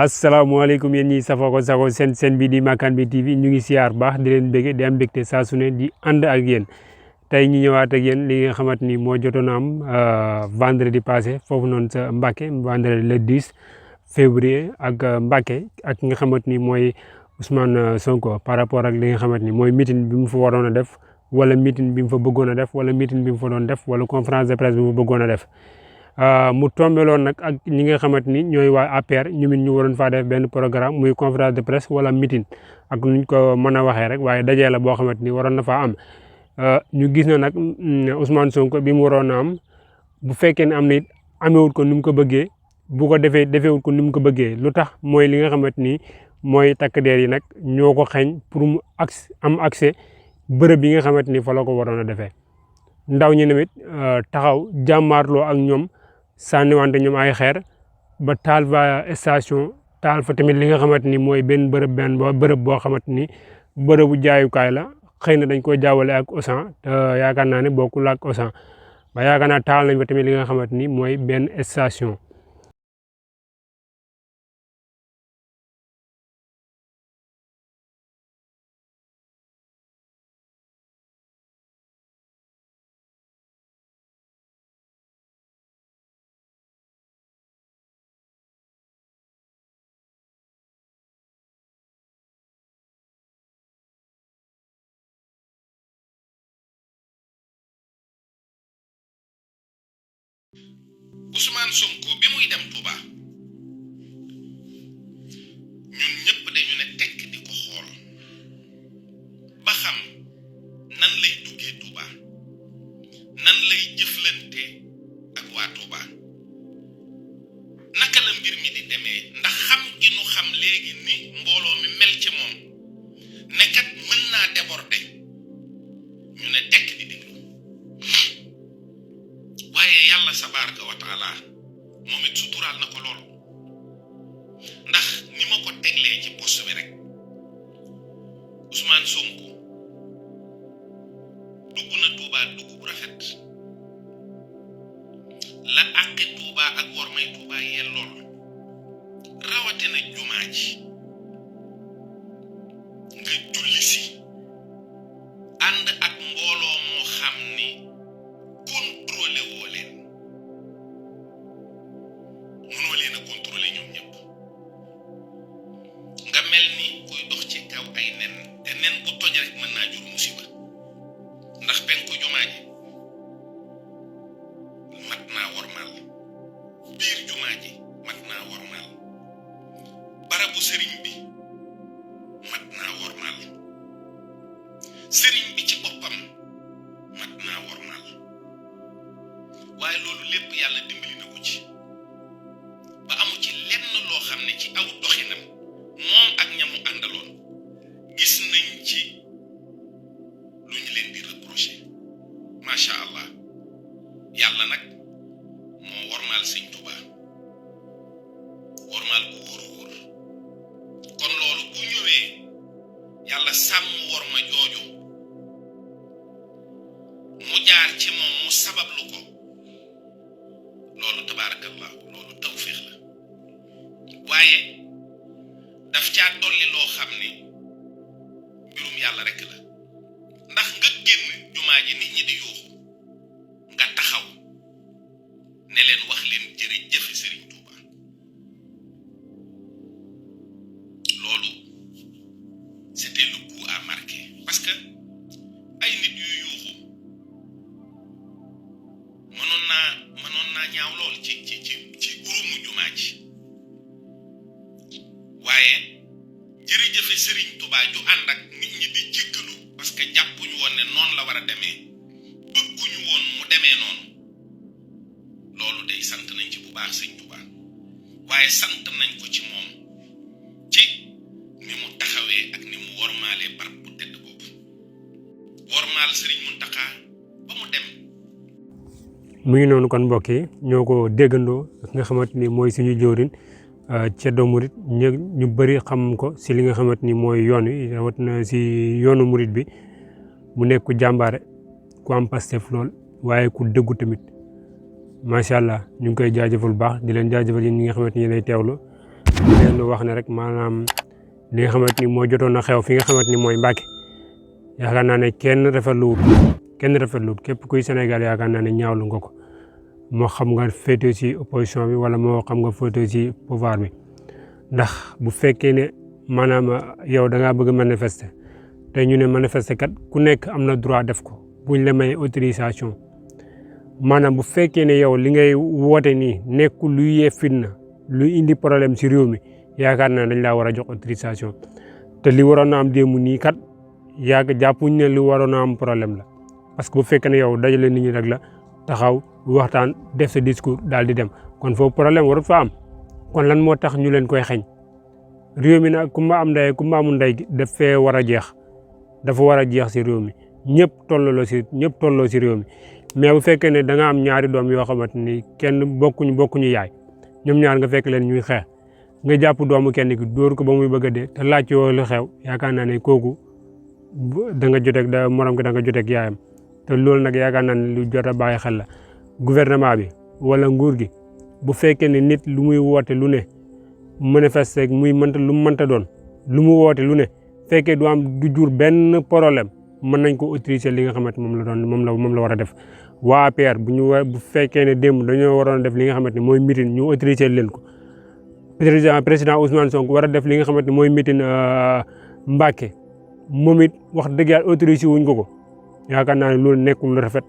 asalaamaaleykum yéen ñi safoo ko sago seen bi di Makan bi TV ñu ngi siyaar baax di leen bëgge di am mbégte saa su ne di ànd ak yéen tey ñu ñëwaat ak yéen li nga xamante ni moo jotoon am vendredi passé foofu noonu sa Mbacké vendredi le 10 février ak Mbacké ak nga xamante ni mooy Ousmane Sonko par rapport ak li nga xamante ni mooy meeting bi mu fa waroon a def wala meeting bi mu fa bëggoon a def wala meeting bi mu fa doon def wala conférence de presse bi mu bëggoon a def. mu tombeloon nag ak ñi nga xamante ni ñooy waa APR ñu ñu waroon faa def benn programme muy conférence de presse wala meeting ak nuñ ko mën a waxee rek waaye dajee la boo xamante ni waroon na faa am ñu gis na nag Ousmane Sonko bi mu waroon a am bu fekkee ne am na it amewut ko ni mu ko bëggee bu ko defeewut ko ni mu ko bëggee lu tax mooy li nga xamante ni mooy takk der yi nag ñoo ko xañ pour mu am accès bërëb yi nga xamante ni fa la ko waroon a defee ndaw ñi tamit taxaw jàmmaarloo ak ñoom sànniwante ñoom ay xeer ba taal va station taal fa tamit li nga xamante ni mooy benn bërëb boo xamante ni bërëbu jaayukaay la xëy na dañ koy jaawale ak Auchan te yaakaar naa ne bokkul ak Auchan ba yaakaar naa taal nañ fa tamit li nga xamante ni mooy benn station. Ousmane Sonko bi muy dem Touba ñun ñëpp dañu ne tekk di ko xool ba xam nan lay duggee Touba nan lay jëflante ak waa Touba naka la mbir mi di demee ndax xam gi nu xam léegi ni mbooloo mi mel ci moom ne kat mën naa déborder ñu ne tekk di déglu waaye yàlla sabaaraka wa taala moom it suturaal na ko lool ndax ni ma ko teglee ci poste bi rek Ousmane Sonko dugg na Touba dugg bu rafet la àqi Touba ak wormay Touba yellool rawatina jumaa ji nga julli si ànd ak mbooloo moo xam ni contrôlé woo leen mënoo leen a contrôlé ñoom ñëpp nga mel ni kuy dox ci kaw ay nen te nen bu toj rek mën naa jur musiba ndax penku jumaa ji mat naa wormaal biir jumaa ji mat naa wormaal barabu sëriñ bi mat naa wormaal sëriñ bi ci boppam mat naa wormaal waaye loolu lépp yàlla dimbali na ko ci ba amu ci lenn loo xam ne ci aw doxinam moom ak ñamu àndaloon gis nañ ci lu ñu leen di reproché macha allah yàlla nag moo wormaal sëñ Touba wormaal bu wóor a wóor kon loolu bu ñëwee yàlla sàmm worma jooju mu jaar ci moom mu sabablu ko loolu tabaarakallah loolu tawfiix la waaye daf caa dolli loo xam ni mbirum yàlla rekk la ndax nga génn jumaa ji nit ñi di yuuxu nga taxaw ne leen wax leen jërëjëf Sëriñ Touba loolu c'était le coup à marquer parce que ay nit yu yuuxu mënoon naa ñaaw lool ci urumu jumaa ji waaye jërëjëfe Sëriñ Touba ju ànd ak nit ñi di jéggalu parce que jàppuñu woon ne noonu la war a demee bëgguñu woon mu demee noonu loolu day sant nañ ci bu baax Sëriñ Touba waaye sant nañ ko ci moom ci ni mu taxawee ak ni mu wormaalee barab bu tedd boobu wormaal Sëriñ Muntaxa ba mu dem. mu ngi noonu kon mbokk yi ñoo ko déggandoo nga xamante ni mooy suñu jëwriñ ceddo murit ñu bëri xam ko si li nga xamante ni mooy yoon wi rawatina si yoonu murit bi mu nekk ku jàmbaare ku am Pastef lool waaye ku dëggu tamit macha allah ñu ngi koy jaajëfal bu baax di leen jaajëfal yéen ñi nga xamante ni yéenay teewlu leen wax ne rek maanaam li nga xamante ni moo jotoon a xew fi nga xamante ni mooy Mbàkke yaakaar naa ne kenn rafetluwut képp kuy Sénégal yaakaar naa ne ñaawlu nga ko moo xam nga féetee ci opposition bi wala moo xam nga féetee ci pouvoir bi ndax bu fekkee ne maanaam yow da ngaa bëgg manifester te ñu ne manifester kat ku nekk am na droit def ko buñ la may autorisation maanaam bu fekkee ne yow li ngay woote nii nekkul luy yee fitna luy indi problème ci réew mi yaakaar naa dañ laa war a jox autorisation te li waroon na am démb nii kat jàppuñ ne li waroon na am problème la parce que bu fekkee ne yow dajale nit ñi rek la taxaw waxtaan def sa discours daal di dem kon foofu problème warut fa am kon lan moo tax ñu leen koy xeñ réew mi nag kumba am ndey kumba amul ndey daf fee war a jeex dafa war a jeex si réew mi ñëpp tolloo si réew mi mais bu fekkee ne da nga am ñaari doom yoo xamante ni kenn bokkuñu yaay ñoom ñaar nga fekk leen ñuy xeex nga jàpp doomu kenn ki dóor ko ba muy bëgg a dee te laaj yoo lu xew yaakaar naa ne kooku da nga joteeg morom ki da nga joteeg yaayam te loolu nag yaakaar naa ne lu jot a bàyyi xel la gouvernement bi wala nguur gi bu fekkee ne nit lu muy woote lu ne manifester muy lu mu mënta doon lu mu woote lu ne fekkee du jur benn problème mën nañ ko autoriser li nga xamante moom la war a def waa APR bu fekkee ne démb dañoo waroon def li nga xamante ne mooy meeting ñu autoriser leen ko président Ousmane Sonko war a def li nga xamante ne mooy meeting Mbàkke moom it wax dëgg yàlla autorisé wuñ ko yaakaar naa ne loolu nekkul lu rafet